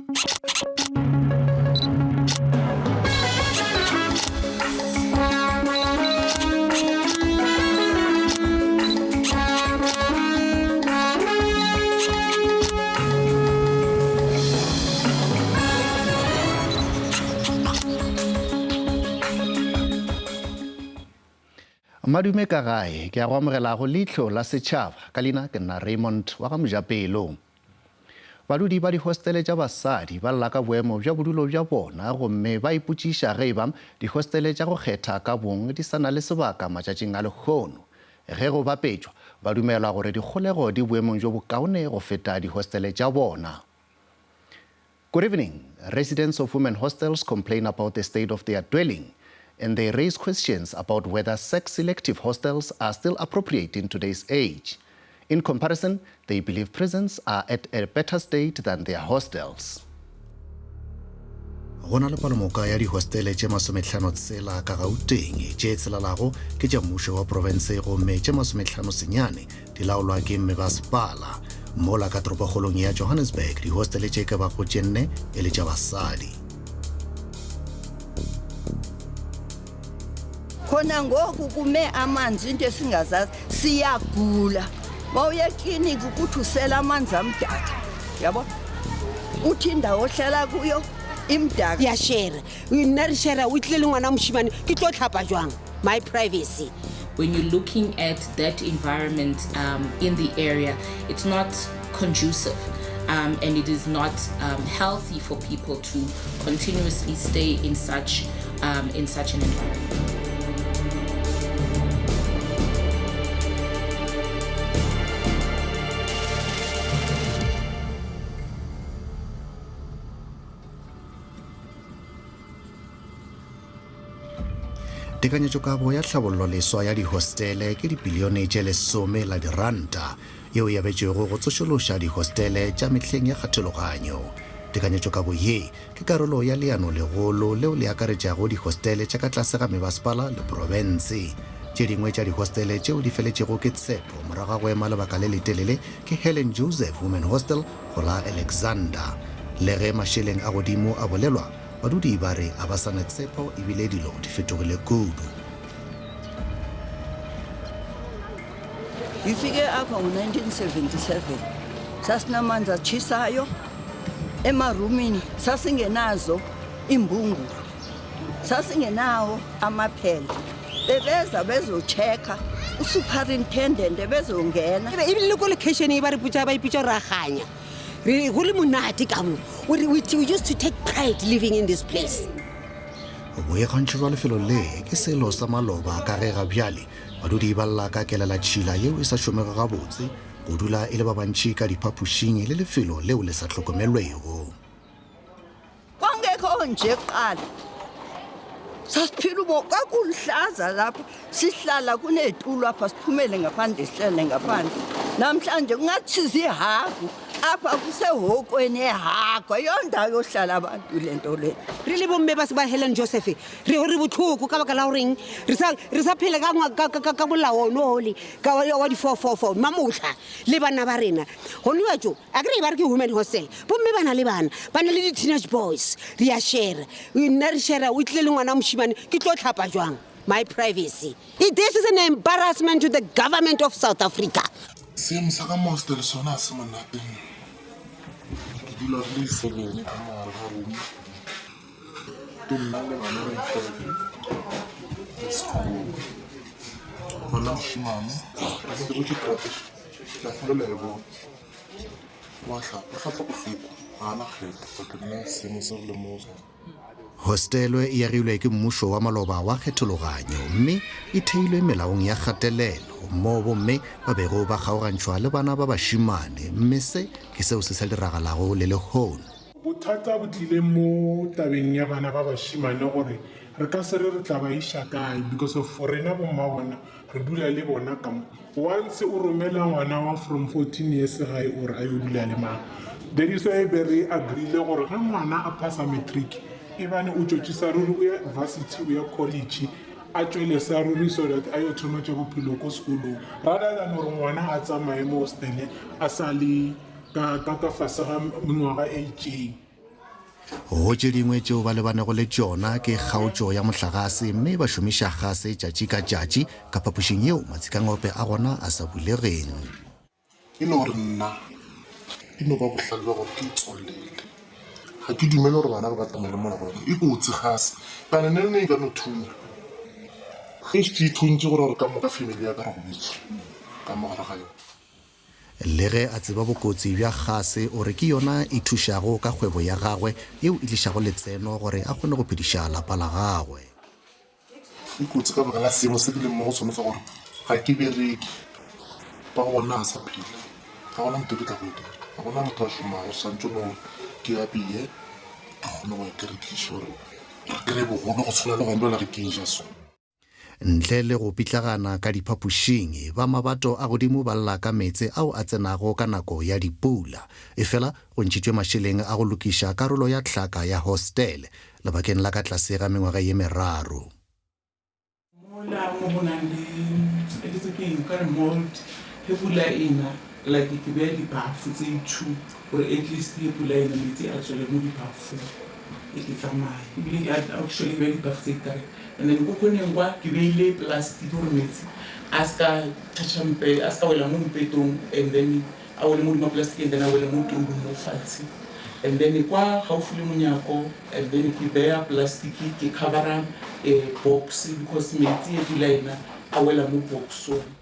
Madume ka gae, ke a go amogela go Leihlo la Setšhaba. Ka leina ke nna Raymond wa ga Mojapelo. Badudi ba dihostele tša basadi ba lla ka boemo bja bodulo bja bona gomme ba ipotšiša ge e ba dihostele tša go kgetha ka bong di sa na le sebaka matšatšing a lehono. Ge go bapetšwa, ba dumelwa gore dikgolego di boemong bjo bokaone go feta dihostele tša bona. Good evening. Residents of women hostels complain about the state of their dwelling and they raise questions about whether sex-selective hostels are still appropriate in today's age. In comparison, they believe prisons are at a better state than their hostels. Go na le palomoka ya dihostele tše masomehlano tshela ka Gauteng, tše tshelelago ke tša mmušo wa profense gomme tše masomehlano senyane di laolwa ke mebasepala. Mola ka toropokgolong ya Johannesburg dihostele tše ka bago tše nne e le tša basadi. Khona ngoku kume amanzi into esingazazi siyagula. Mawuya ekliniki kuthi usela amanzi amdaka. Yabo? Uthi indawo ohlala kuyo imdaka. Ya share. Nna re share o tlile le ngwana moshimane ke tlo tlhapa jwang? My privacy. When you're looking at that environment um, in the area, it's not conducive. Um, and it is not um, healthy for people to continuously stay in such um, in such an environment. Tekanyetšokabo ya tlhabollo leswa ya dihostele ke dibilione tše lesome la diranta, yeo e abetšwego go tsošološa dihostele tša mehleng ya kgathologanyo. Tekanyetšokabo ye ke karolo ya leano legolo leo le akaretšago dihostele tša ka tlase ga mebasepala le profense. Tše dingwe tša dihostele tšeo di feletšego ke tshepo morago ga go ema lebaka le letelele ke Helen Joseph Women Hostel go la Alexander. Le ge mašeleng a godimo a bolelwa, Badudi ba re a ba sa na tshepo ebile dilo di fetogile kudu. Ngifike apha ngo-1977 sasinamanzi atshisayo emarumini sasingenazo iimbungulu sasingenawo amaphela bebeza bezochecka usuperintendent ebezongena ebile le ko location ba re putsa ba ipitsa gore a ganya Re go le monate ka mo. We, we, we used to take pride living in this place. Boikgantšho bja lefelo le ke selo sa maloba ka ge ga bjale badudi ba lla ka kelelatšhila yeo e sa šomego gabotse, go dula e le ba bantši ka diphapošing le lefelo leo le sa hlokomelwego. Kwangekho nje kuqala sasiphila ubo kwakuluhlaza lapha sihlala kuney'tulo apha siphumele ngaphandle sihlale ngaphandle namhlanje kungathi zihagu apha kusehokweni ehagu ayondawo yohlala abantu le nto le re le bomme ba se ba helen joseph re re botlhoko ka baka la goreng re sa re sa phele ka ngwa- ka- ka- ka molao one ole ka wa wa di-four-four-four mamotlha le bana ba rena gone batso A ke re ba re ke women hostel bomme ba na le bana ba na le di-teenage boys re a share nna re share o tlile le ngwana mošimane ke tlo tlhapa jwang my privacy It, this is an embarrassment to the government of south africa Seemo sa ka mo hostel sona ga se monate. Re dula re le seven ka mo gare ga room. Ke nna le bana ba five le sekolo. Ngwana mošemane ke botše ke a folela e bona. Wa hlapa, o hlapa bohloko, ga a na kgetho, bakeng la seemo se re leng mo go sona. Hostele e agilwe ke mmušo wa maloba wa kgethologanyo mme e theilwe melaong ya kgatelelo moo bomme ba bego ba kgaogantšhwa le bana ba bašemane mme se ke seo se sa diragalago le lehono. Bothata bo tlile mo tabeng ya bana ba bašemane gore re ka se re re tla ba iša kae because of rena bomma bona re dula le bona ka mo. Once o romela ngwana wa from 14 years gae o re a yo dula le mang. That is why be re agreele gore ge ngwana a phasa matric e bane o tšwetše sa ruri o ya varsity o ya college a tšwele sa ruri so that a yo thoma tša bophelo ko sekolong rather than gore ngwana a tsamaye mo hostele a sa le ka ka fase ga mengwaga e itšeng. Go tše dingwe tšeo ba lebanego le tšona ke kgaotšo ya mohlagase mme ba šomiša gase tšatši ka tšatši ka phapošing yeo matsikangope a gona a sa bulegeng. E no re nna e no ba bohlale bja gore ke itswalele. Ga ke dumele gore bana ba ba tsamaya le mola gobane e kotsi gase. Kana ne ne e ka no thunya. Ge e šetše e thuntše go ra gore ka moka family ya ka re gobetše ka mo gare ga yona. Le ge a tseba bokotsi bja gase, o re ke yona e thušago ka kgwebo ya gagwe yeo e tlišago letseno gore a kgone go phediša lapa la gagwe. E kotsi ka baka la seemo se ke leng mo go sone sa gore ga ke bereke, ba go bona ga sa phela, ga gona ntho e ke tla go e dira, ga gona motho a šomago, swantse no ke apeye ke kgone go ya ke rekiše gore re kry-e bogobe go tshwana le gona bjale ge ke ja so. Ntle le go pitlagana ka diphapošing, ba mabato a godimo ba lla ka meetse ao a tsenago ka nako ya dipula. Efela go ntšhitšwe mašeleng a go lokiša karolo ya hlaka ya hostele lebakeng la ka tlase ga mengwaga ye meraro. Mola mo go nang le e ke eng ka re mold ge pula e na like ke beya dibafu tse two gore at least ge pula e na metsi a tswele mo dibafung e ke tsamaye ebile actually ke beya dibafu tse three and then ko khoneng kwa ke beile plastic gore metsi a ska touch-a a ska wela mo mpetong and then a wele mo godimo ga plastic and then a wele mo toulong mo fatshe and then kwa gaufi le monyako and then ke beya plastic ke covera box because metsi e pula ena a wela mo boxong.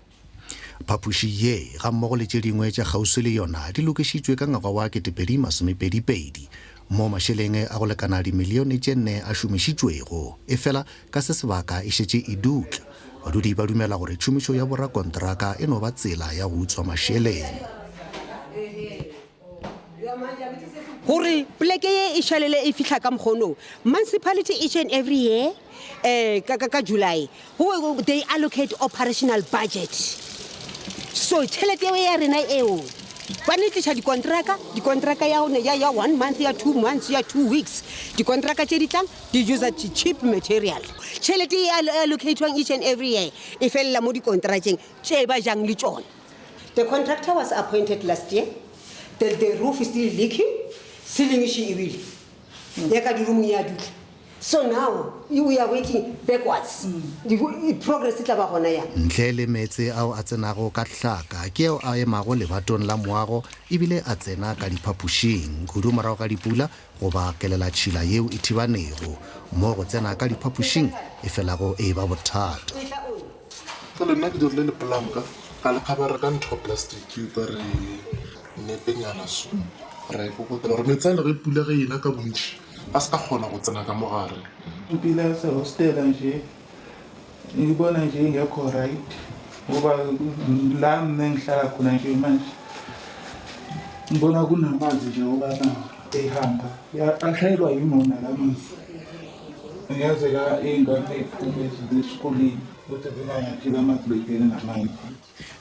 Phapoši ye, gammogo le tše dingwe tša kgauswi le yona, di lokišitšwe ka ngwaga wa 2022, mo mašeleng a go lekana dimilione tše nne a šomišitšwego. Efela ka se sebaka e šetše e dutla. Badudi ba dumela gore tšhomišo ya borakontraka e no ba tsela ya go utswa mašeleng. Gore poleke ye e šalele e fihla ka mokgono, municipality each and every year um ka, ka, ka July go, they allocate operational budget. So tšhelete eo ya rena eo ba ne tliša dikontraka, dikontraka ya, ya, ya one month, ya 2 months, ya 2 weeks. Dikontraka tše di tlang di usa cheap material. Tšhelete e allocatewang each and every year e felela mo dikontrakeng tše ba jang le tšona. The contractor was appointed last year. The, the roof is still leaking. Ceiling e še e wile. Ya ka dirumong ya dutla. So now we are working backwards. Mm. Progress e tla ba gona yang? Ntle le meetse ao a tsenago ka hlaka ke ao a emago lebatong la moago ebile a tsena ka diphapošing, kudu morago ga dipula goba kelelatšhila yeo e thibanego mo go tsena ka diphapošing e felago e eba bothata. Jwale nna ke dirile lepolanka ka le khabara ka ntho ya plastic o ka re netenyana so ra e kokotela gore metsi a le ge pula ge ena ka bontši a se ka kgona go tsena ka mogare. Impilo yasehostela nje ngibona nje ingekho right ngoba la mina engihlala khona nje manje ngibona kunamanzi nje obana ehamba ashayelwa yimona la manzi ngenzeka iy'ngane y'phume esikoleni ukuthi zingangatheli amanzi namanzi.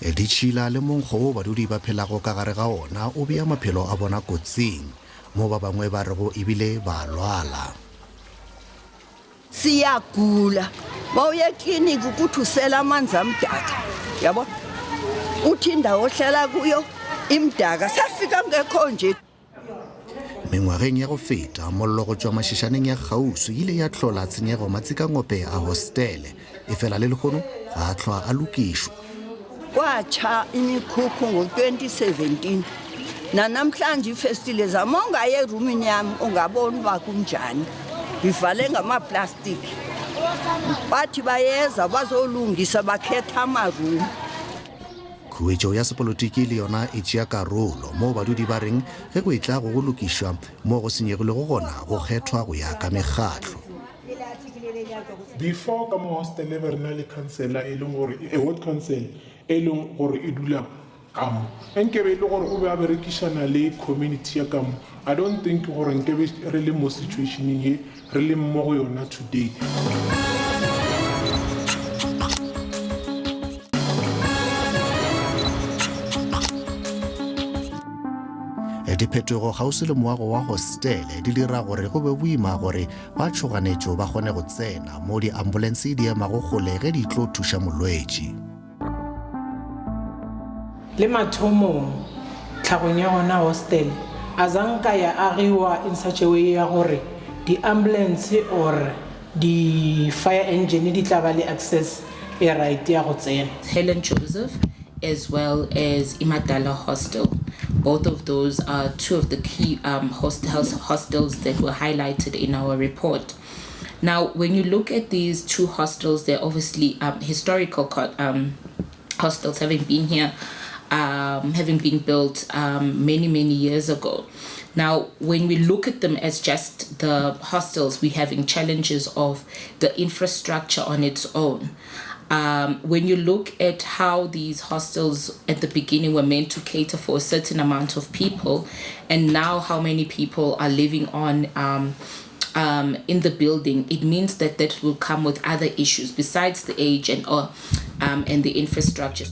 Ditšhila le monkgo wo badudi ba phelago ka gare ga ona o bea maphelo a bona kotsing, mo ba bangwe ba rego ebile ba a lwala. Siyagula mawuya ekliniki kuthi usela amanzi amdaka yabo uthi indawo ohlala kuyo imdaka safika ngekho nje. Mengwageng ya go feta, mollo go tšwa mašišaneng ya kgauswi ile ya hlola tshenyego matsikangope a hostele, efela le lehono ga a hlwa a lokišwa. Kwatsha imikhukhu ngo-2017 nanamhlanje iifestile zam ongaya erumini yam ungabona uba kunjani ndivale ngamaplastiki bathi bayeza bazolungisa bakhetha amarumu. Khuetšo ya sepolotiki le yona e tšea karolo moo badudi ba reng ge go etla go go lokišwa mo go senyegilego gona go kgethwa go ya ka mekgatlo. Before ka mo hostel be re na le councillor e leng gore a ward council e leng gore e dula ka mo. Nkebe e le gore o be a berekišana le community ya ka mo, I don't think gore nkebe re le mo situationeng ye re leng mo go yona today. Diphetogo kgauswi le moago wa hostele di dira gore go be boima gore ba tšhoganetšo ba kgone go tsena mo diambulense di emago kgole ge di tlo thuša molwetši. Le mathomong, tlhagong ya gona hostele, Azanka ya agiwa in such a way ya gore di-ambulance or di-fire engine di tla ba le access e right ya go tsena. Helen Joseph as well as Imadala Hostel. Both of those are two of the key um, hostels, hostels that were highlighted in our report. Now, when you look at these two hostels, they're obviously um, historical um, hostels, having been here, um, having been built um, many, many years ago. Now, when we look at them as just the hostels, we're having challenges of the infrastructure on its own. Um, when you look at how these hostels at the beginning were meant to cater for a certain amount of people, and now how many people are living on um, um, in the building, it means that that will come with other issues besides the age and uh, um, and the infrastructure.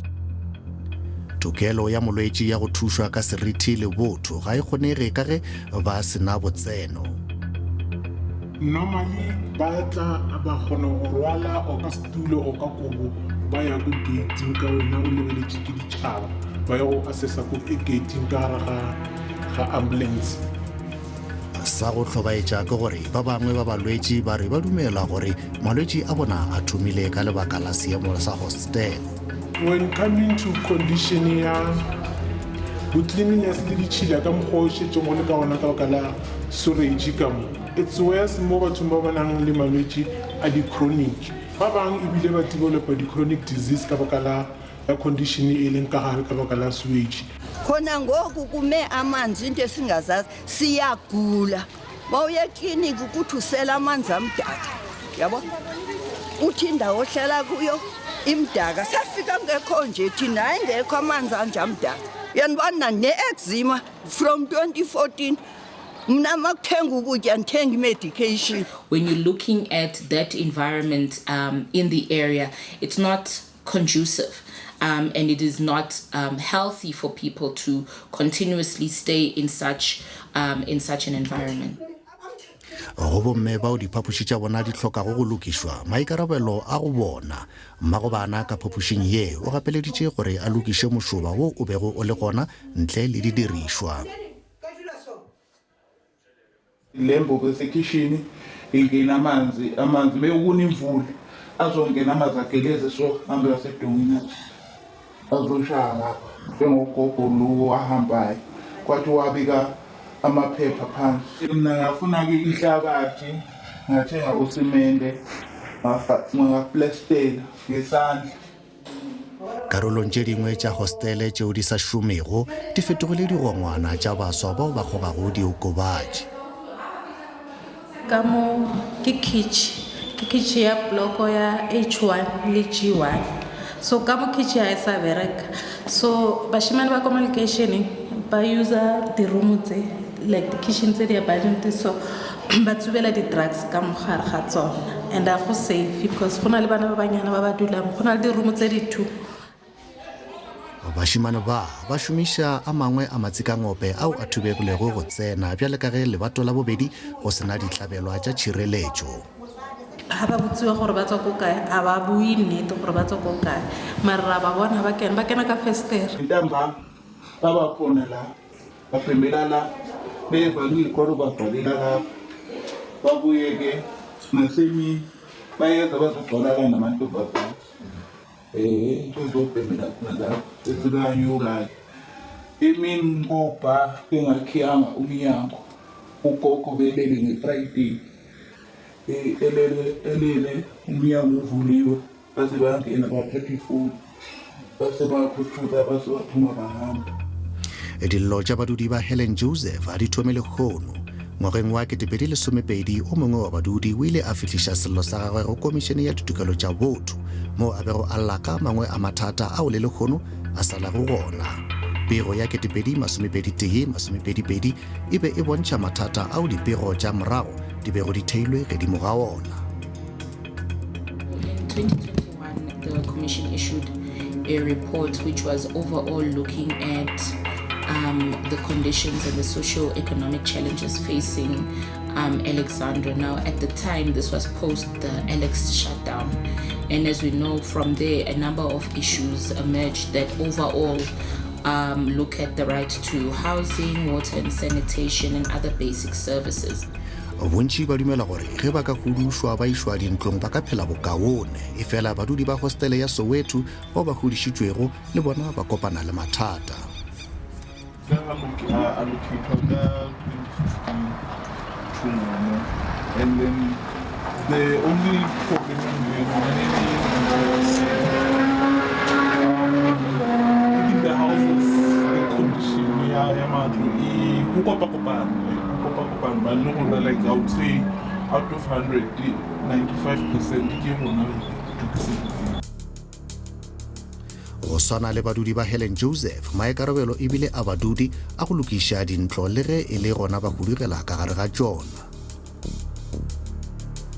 Tokelo ya molwetši ya go thušwa ka seriti le botho ga e kgonege ka ge ba se na botseno. Normally ba tla ba kgona go rwala o ka setulo o ka kobo ba ya ko gating ka wena o lebeletše ke ditšhaba ba ya go assessa ko gating ka gare ga ga ambulance. Sa go hlobaetša ke gore ba bangwe ba balwetši ba re ba dumela gore malwetši a bona a thomile ka lebaka la seemo sa hostele. When coming to condition ya bo-cleanliness le ditšhila ka mokgwa o šetšeng go le ka gona ka baka la sewerage ka mo, it's worse mo bathong ba ba nang le malwetši a di-chronic. Ba bang ebile ba developa di-chronic disease ka baka la ya condition e leng ka gare ka baka la sewage. Khona ngoku kume amanzi into esingazazi siyagula mawuya ekliniki kuthi usela amanzi amdaka yabo uthi indawo ohlala kuyo imdaka safika kungekho nje thina hayi ngekho amanzi anje amdaka uyanibona ne-eczema from 2014 mna makuthenga ukutya ndithenga i-medication. When you're looking at that environment um, in the area, it's not conducive um, and it is not um, healthy for people to continuously stay in such, um, in such an environment. Go bomme bao diphapoši tša bona di hlokago go lokišwa, maikarabelo a go bona. Mmagobana ka phapošing ye o gapeleditše gore a lokiše mošoba wo o bego o le gona ntle le didirišwa. Le mbobo esekhishini ingena amanzi amanzi mekuna imvula azongena amanzi ageleze so hambe ngasedongeni athi azoshaya ngapha njengogogo lo ahambayo kwathi wabika amaphepha phansi mina ngafuna-ke inhlabathi ngathenga usimende ngaplastela ngesandla. Karolong tše dingwe tša hostele tšeo di sa šomego di fetogile digongwana tša baswa bao ba kgogago diokobatši. Ka mo ke khitšhi, ke khitšhi ya bloko ya H1 le G1. So ka mo khitšhi ga e sa bereka. So bashimane ba ko malokeišeneng ba user di-room tse like di-kitchen tse di abandoned so ba tsubela di-drugs ka mo gare ga tsona and a go safe because go na le bana ba banyana ba ba dulang go na le di-room tse di-two. Bašemane ba ba šomiša a mangwe a matsikangope ao a thubegilego go tsena bjale ka ge lebato la bobedi go se na ditlabelwa tša tšhireletšo. Ga ba botsiwa gore ba tswa ko kae, a ba bue nnete gore ba tswa ko kae, mare ra ba bona ga ba kena, ba kena ka festere. Ntambama ba ba khona la Babhemela la, beva kuyikona ubavalela lapho. Babuye-ke nasemini bayeza bazogcwala la namantombazane. Um bezobhemela khona lapho bese bayanyuka-ke. Emini kobha bengakhiyanga umnyango, ugogo belele nge-Friday. Elele elele umnyango uvuliwe. Base bayangena bathatha ifoni base bayakhuthuza base baphuma bahamba. Dillo tša badudi ba Helen Joseph a di thome lehono. Ngwageng wa 2012 o mongwe wa badudi o ile a fihliša sello sa gagwe go Komišene ya Ditokelo tša Botho moo a bego a lla ka a mangwe a mathata ao le lehono a sa lego gona. Pego ya 2021 22 e be e bontšha mathata ao dipego tša morago di bego di theilwe gedimo ga ona. In 2021, the Commission issued a report which was overall looking at um, the conditions and the socio-economic challenges facing um, Alexandra. Now, at the time, this was post the Alex shutdown. And as we know from there, a number of issues emerged that overall um, look at the right to housing, water and sanitation, and other basic services. Bontši ba dumela gore ge ba ka hudušwa ba išwa dintlong ba ka phela bokaone. Efela badudi ba hostele ya Soweto bao ba hudišitšwego le bona ba kopana le mathata. Ka a allocatwa ka 2015 to ngwana and then the only problem um, even the houses the condition ya ya matlo e go kopakopana like go kopakopana ba le rona like I would say out of 100 95% ke rona re itokiseditseng. Go swana le badudi ba Helen Joseph, maikarabelo e bile a badudi a go lokiša dintlo le ge e le gona ba hudugela ka gare ga tšona.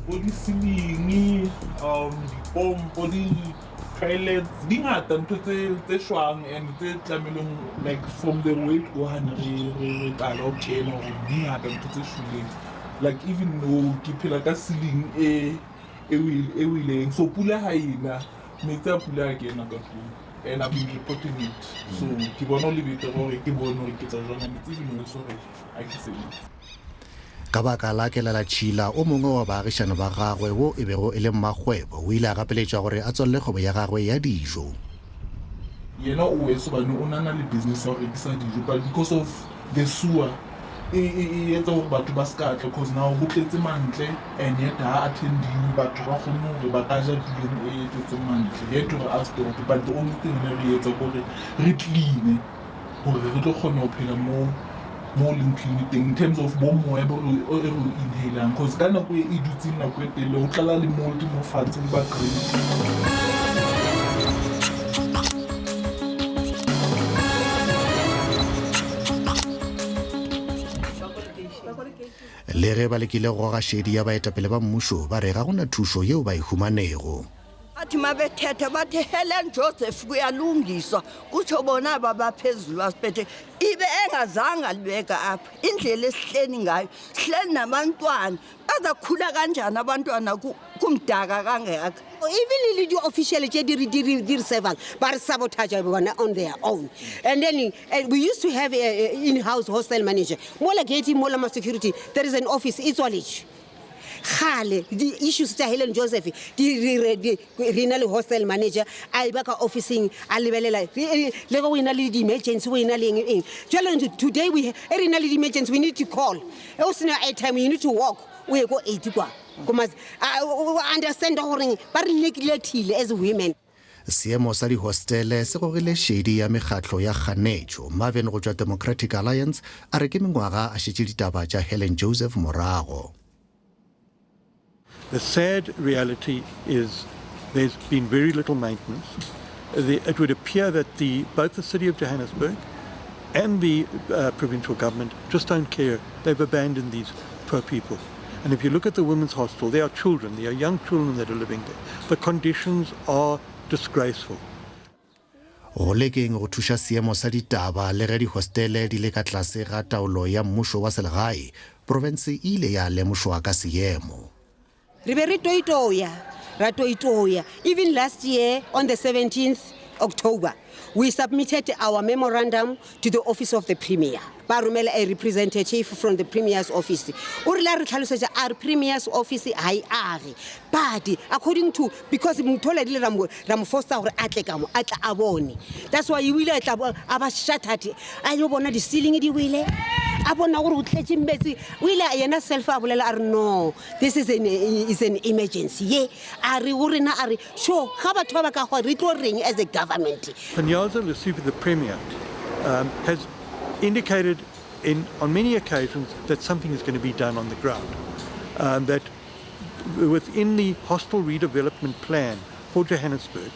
Bo di-ceiling, um, dipompo, di-toilets, di ngata ntho tse tse shwang and tse tlamehileng like from the word go hane re re re qala ho kena hore di ngata ntho tse shweleng. Like even though ke phela ka ceiling e e e weleng so pula ha e na metsi a pula a kena ka tlung and I've been reporting it so ke bona ho le betere hore ke bone hore ke etsa jwang and it's even worse hore ha ke sebetse. Ka baka la kelelatšhila, o mongwe wa baagišani ba gagwe wo e bego e le mmakgwebo o ile a gapeletšwa gore a tswalele kgwebo ya gagwe ya dijo. Yena o worse hobane o na na le business ya ho rekisa dijo but because of the sewer e, e, e etsa hore batho ba ska tla cause now ho tletse mantle and yet ha attendiwe batho ba kgone hore ba ka ja tulong e tletseng mantle yet hore a stop but the only thing ne re etsa kore re cleane hore re tlo kgona ho phela mo mo leng clean teng in terms of bo moya bo re o e re o inhalang cause ka nako e e dutseng nako e telele ho tlala le mold mo fatshe le ba green. Le ge ba lekile go goga šedi ya baetapele ba mmušo, ba re ga go na thušo yeo ba e humanego. Bathi mabethetha bathi Helen Joseph kuyalungiswa kutsho bona aba baphezulu basiphethe ibe engazange alibeka apha indlela esihleni ngayo sihleli nabantwana bazakhula kanjani abantwana kumdaka kangaka. Even le di-official tše di re servang ba re sabotage bona on their own. And then we used to have a in-house hostel manager mola gate mola ma security there is an office e tswaletšwe. Kgale di-issues tša Helen Joseph di re re re na le hostel manager a e ba ka officing a lebelela le ge o ena le di-emergency o ena le eng eng. Jwale today we e re na le di-emergency we need to call e o sena airtime you need to walk o ye ko eight kwa ko o understand goreng ba re neglectile as women. Seemo sa dihostele se gogile šedi ya mekgatlo ya kganetšo. Marvin go tšwa Democratic Alliance a re ke mengwaga a šetše ditaba tša Helen Joseph morago. The sad reality is there's been very little maintenance. The, it would appear that the, both the city of Johannesburg and the uh, provincial government just don't care. They've abandoned these poor people. And if you look at the women's hostel, there are children, there are young children that are living there. The conditions are disgraceful. Go lekeng go thuša seemo sa ditaba le ge dihostele di le ka tlase ga taolo ya mmušo wa selegae, profense e ile ya lemošwa ka seemo. Re be re toitoya, ra toitoya. Even last year on the 17th October, we submitted our memorandum to the office of the Premier. Ba romela a representative from the Premier's office. O rile a re tlhalosetša a re Premier's office ga e age. But according to, because motho ile ra mo ra mo fosta gore a tle ka mo, a tla a bone. That's why o ile a tla a ba shattered, a yo bona di-ceiling di wele, a bona gore o tletše metsi. O ile yena self a bolela a re no, this is an, is an emergency ye a re go rena a re sure ga batho ba ba ka gwa re tlo reng as a government. Panyaza Lesufi, the Premier, um, has indicated in, on many occasions that something is going to be done on the ground. Um, that within the hostel redevelopment plan for Johannesburg,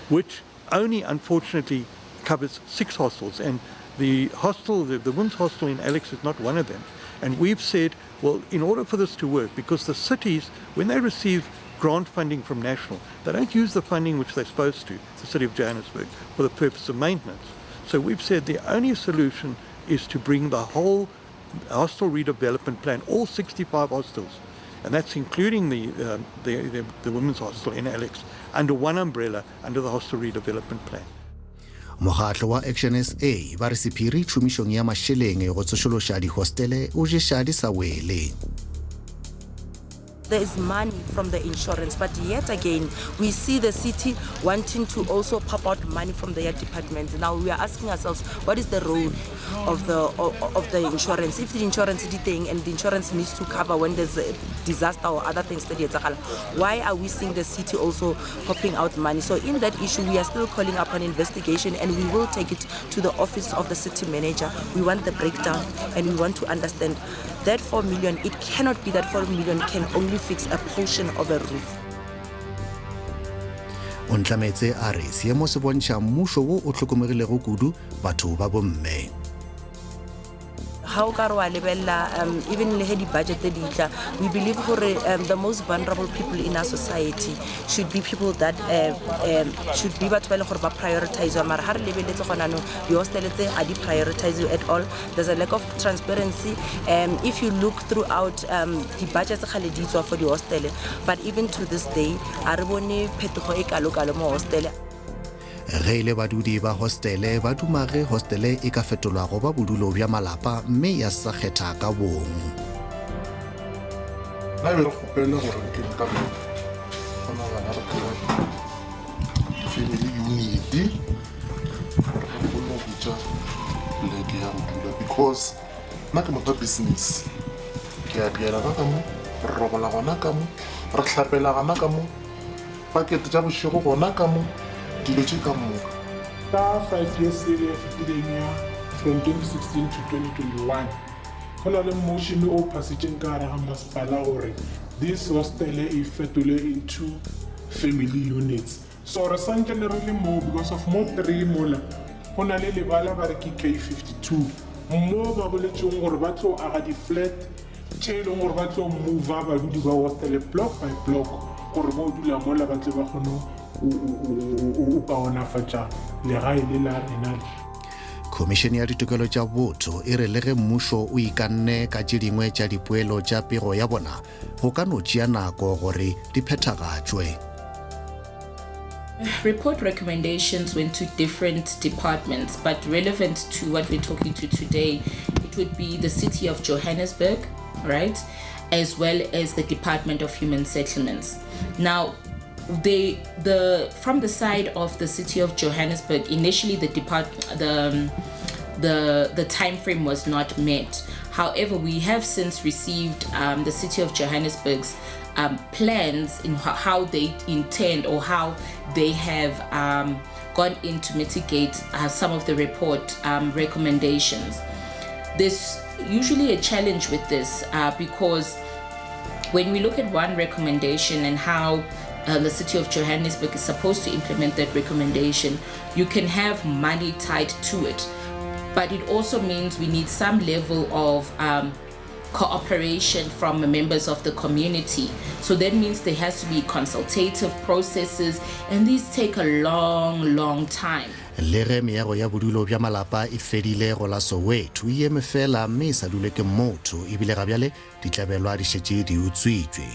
which only unfortunately covers six hostels, and the hostel, the, the women's hostel in Alex is not one of them. And we've said, well, in order for this to work, because the cities, when they receive grant funding from national, they don't use the funding which they're supposed to, the city of Johannesburg, for the purpose of maintenance. So we've said the only solution is to bring the whole hostel redevelopment plan, all 65 hostels, and that's including the, um, the, the, the women's hostel in Alex, under one umbrella, under the hostel redevelopment plan. Mokgatlo wa ActionSA ba re sephiri tšhomišong ya mašeleng go tsošološa dihostele o ješa di sa wele. There is money from the insurance, but yet again, we see the city wanting to also pop out money from their department. Now we are asking ourselves, what is the role of the of the insurance? If the insurance is thing and the insurance needs to cover when there's a disaster or other things that why are we seeing the city also popping out money? So in that issue, we are still calling upon investigation and we will take it to the office of the city manager. We want the breakdown and we want to understand that 4 million, it cannot be that 4 million can only fix a portion of a roof. O ntlametse a re seemo se bontšha mmušo wo o hlokomegilego kudu batho ba bomme. Ga o ka re wa lebelela um, even le ge di-budget di tla, we believe gore um, the most vulnerable people in our society should be people that uh, um, should be batho ba e leng gore ba prioritize. Mara ga re lebeletse gona anong, di-hostele tse ga di prioritize at all. There's a lack of transparency. Um, if you look throughout um, di-budgets kgale di tswa for di-hostele, but even to this day a re bone phetogo e kalo-kalo mo hostele. Ge e le badudi ba hostele ba duma ge hostele e ka fetolwa go ba bodulo bja malapa mme ya sa kgetha ka bong. Nna be re kgopele gore nke nka be gona bana re kry family unit gore re kgone go bitša pleke ya go dula, because nna ke motho wa business, ke a biela ka ka mo, re robala gona ka mo, re hlapela gona ka mo, pakete tša bošego gona ka mo, dilo tše ka moka. Ka 5 years e fetileng ya from 2016 to 2021, go na le motion o phasitšeng ka gare ga masepala gore this hostel e fetole into family units. So re santsene re le moo because of mo 3 mola go na le lebala ba re ke K52, mo ba boletseng gore ba tlo aga di-flat tše e leng gore ba tlo mova badudi ba hostel block by block gore bo dula mola, ba tle ba kgone o kaonafatša legae le la rena le. Khomišene ya Ditokelo tša Botho e re le ge mmušo o ikanne ka tše dingwe tša dipoelo tša pego ya bona, go ka no tšea nako gore di phethagatšwe. Report recommendations went to different departments, but relevant to what we're talking to today, it would be the city of Johannesburg, right, as well as the Department of Human Settlements. Now, they the from the side of the city of Johannesburg, initially the depart the time frame was not met. However, we have since received the city of Johannesburg's plans in how they intend or how they have gone in to mitigate some of the report recommendations. There's usually a challenge with this because when we look at one recommendation and how the city of Johannesburg is supposed to implement that recommendation, you can have money tied to it. But it also means we need some level of cooperation from the members of the community. So that means there has to be consultative processes, and these take a long, long time. Le ge meago ya bodulo bja malapa e fedile go la Soweto, e eme fela mme e sa dule ke motho, ebile ga bjale ditlabelwa di šetše di utswitšwe.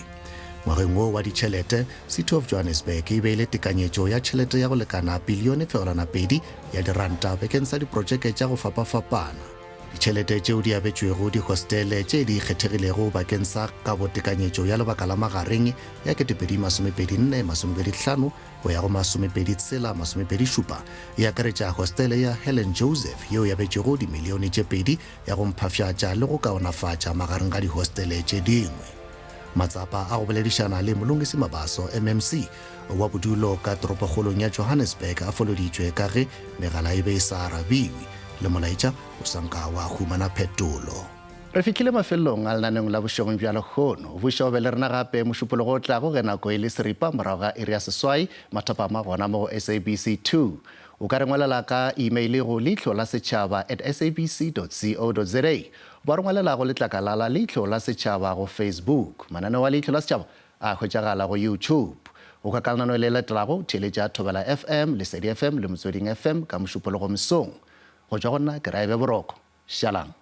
Ngwageng wo wa ditšhelete, City of Johannesburg e beile tekanyetšo ya tšhelete ya go lekana pilione fegelwana 2 ya diranta bakeng sa diprotšeke tša go fapafapana. Ditšhelete tšeo di abetšwego dihostele tše di kgethegilego bakeng sa kabotekanyetšo ya lebaka la magareng ya 2024-2025 go ya go 26-27 e akaretša hostele ya Helen Joseph yeo e abetšwego dimilione tše 2 ya go mphafšatša le go kaonafatša magareng ga dihostele tše dingwe. Matsapa a go boledišana le Mlungisi Mabaso, MMC, wa bodulo ka toropokgolong ya Johannesburg a foloditšwe ka ge megala e be e sa arabiwe le molaetša o sa nka wa humana phetolo. Re fihlile mafelelong a lenaneong la bošegong bja lehono. Buša o be le rena gape Mošupologo o tlago ge nako e le seripa morago ga iri ya 8 mathapama gona mo go SABC 2. O ka re ngwalela ka email go leihlo la setšhaba at sabc dot co dot za goba re ngwalela go letlakala la Leihlo la Setšhaba go Facebook. Mananeo a Leihlo la Setšhaba a hwetšagala go YouTube. Go kwa ka lenaneo le latelago, theeletša Thobela FM, Lesedi FM le Motsweding FM ka Mošupologo mesong. Go tšwa go nna ke ra e be boroko. Šalang.